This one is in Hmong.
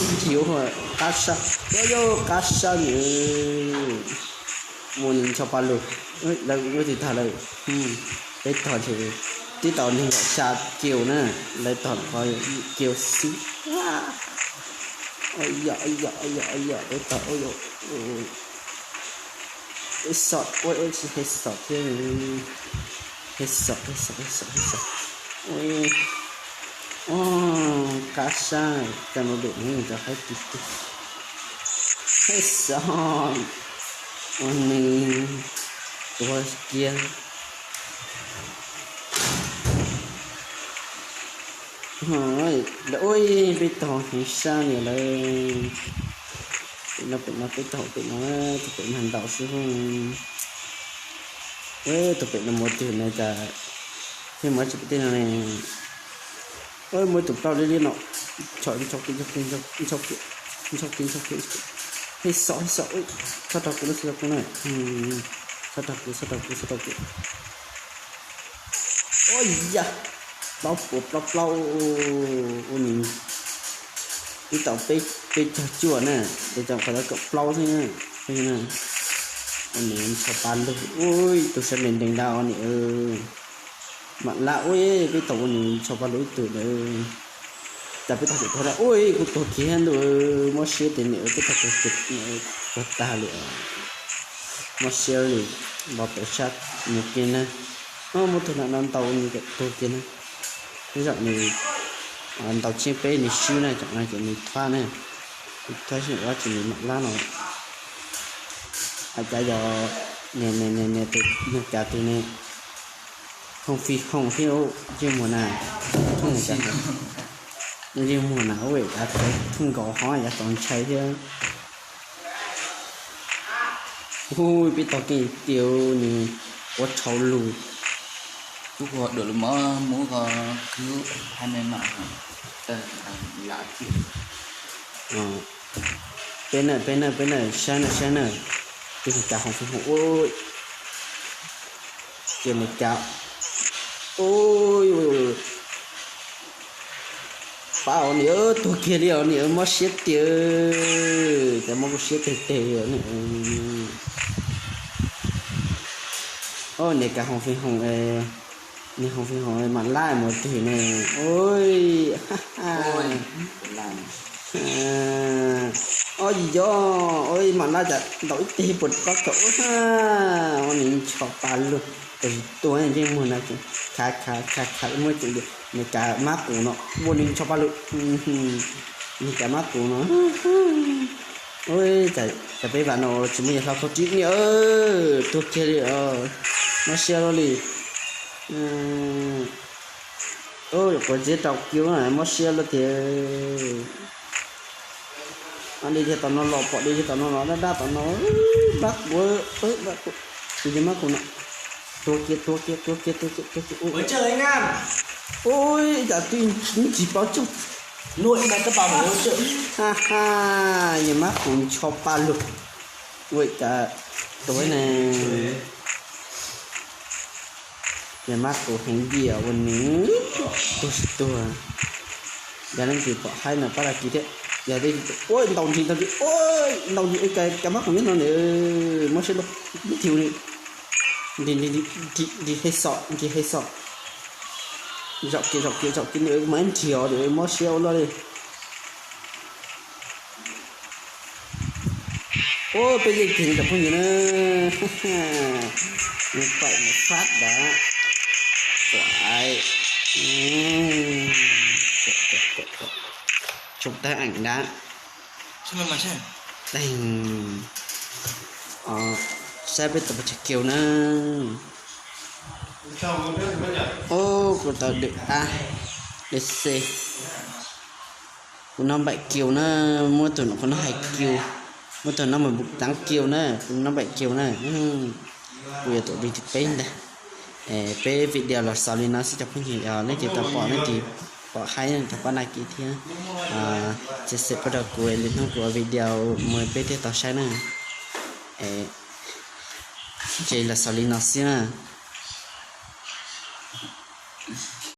Ntshis ua qab sab, ua yog qab sab nws. Mus nws ncho pa lug, lawv ua tig tag lawm. Peb tog ntshe twb tau neeg yom xya kiu na, lawv tog qhov kiu xwb. Yom yom yom yom, peb tog headshot, ua tsis headshot thiab. Headshot, headshot, headshot, headshot. Qab sab, cov no lwm hnub cov qaib tis tis. Headshot, ua nws tuag kiag. Ua peb tog heev sab li lawm. Pem no, pem no, peb tog pem no, tog pem mag ntaus xwb. Ua tog pem no mus twg ne cas thiaj muaj tsis pem tej no ne. Muaj tus plaub liab liab no, ncho, ncho kiag, ncho kiag, ncho kiag, ncho kiag. Headshot, headshot, txhob raug kuv na, txhob raug kuv na. Txhob raug kuv, txhob raug kuv, txhob raug kuv. Ua yam, plaub puas plaub plaub, ua nws twb tau peb caug cuaj na, ces tau qhov kaum plaub xwb na. Ua nws ncho pa lug, ua tus sawv ntees ntees ntawd ua nws mam lab, ua peb tau ua nws ncho pa lug ib tug ntawd. Cas peb tog tseem tuag dab, ua kuv tuag kiag ntuj, mob siab tias nws peb tog tuag kiag, tuag tag li. Mob siab li, npau taws sab mus kiag na. Muab tus nam no ntaus nws tuag kiag na. Tej zaum nws ntaus tshiab peb nws swb na, tam no ces nws thab na. Nws thab xwb, ua tsis nws mam lab no. Hais cas yog niag cas tus ne, Hoom Fij Hoom thiab, yeej muag na, thooj, yeej muag na, ua cas thooj nkaus hov yav txaus ntshai thiab. Hu, peb tog keej tiag, nws ua tshau lug. Kuv hu dua lus mov mus ko, kwv hais me mam lam. Peb na, peb na, peb na, saib na, saib na. Tus niag cas Hoom Fij Hoom, ua, ces niag cas, ua, pab os niam, tuag kiag li os niam, mob siab tiag, cas mob kuv siab teg teg li os niam. Niam cas Hoom Fij Hoom es Nws ho pheej ho mam laj mus twg ne. Oj, oj yog, oj mam laj cas ntaus ib teg puas pab kaum ua nws ncho pa lug, tab sis tuag ntsej muag na, khav khav khav khav muab tseem nws kav mab qus no ua nws ncho pa lug. Nws kav mab qus no. Cas peb vam no tsis muaj yawg hlob khaub rib ni, tuag kiag li. Mob siab luaj li. Quav txiab rau kiu, mob siab luaj tiag. Dej yog tom no los, pom dej yog tom no los, daj daj tom no. Mab qus, mab qus, tus yawg mab qus no. Tuag kiag, tuag kiag, tuag kiag, tuag kiag, tuag kiag. Ua cas twb ntsis plaub caug. Ha ha, yawg mab qus ncho pa lug. Ua cas tuag ne. Yawg mab qus heev diam ua nws tuag tsis tuag. Yog leej twg pom haib no pab dag kis thiab. Yog tej ua ntaus ntsis ntau ntsis, ua ntaus ntsis, kav mab qus nyob no na. Mob siab luaj, ib nrhiav, nrhiav hej xom, nrhiav hej xom. Zaum kiag zaum kiag zaum kiag, nws mas ib nrhiav os, mob siab ua luaj li. Ua peb yeej kiag cov phooj ywg na. Nws pam nws fab dab. Kuam, tsoo tab eem dab. Teeg, saib peb tau pes tsawg kius na. Ub, kuv tau dwm ab, dwm c. Kuv noj npaim kius na, muab tus no kuv noj hais kius, muab tus no mus npum taav kius na, kuv noj npaim kius na. Kuv yuav tuav vij thib peb ntag. Peb video los xaus li no xwb cov phooj ywg, yog leej twg tau pom, leej twg pom haib no thov pab dag kis thiab, chia sẻ pab rau kuv, lwm hnub kuv ua video mus peb thiaj tau saib na. Ces los xaus li no xwb na.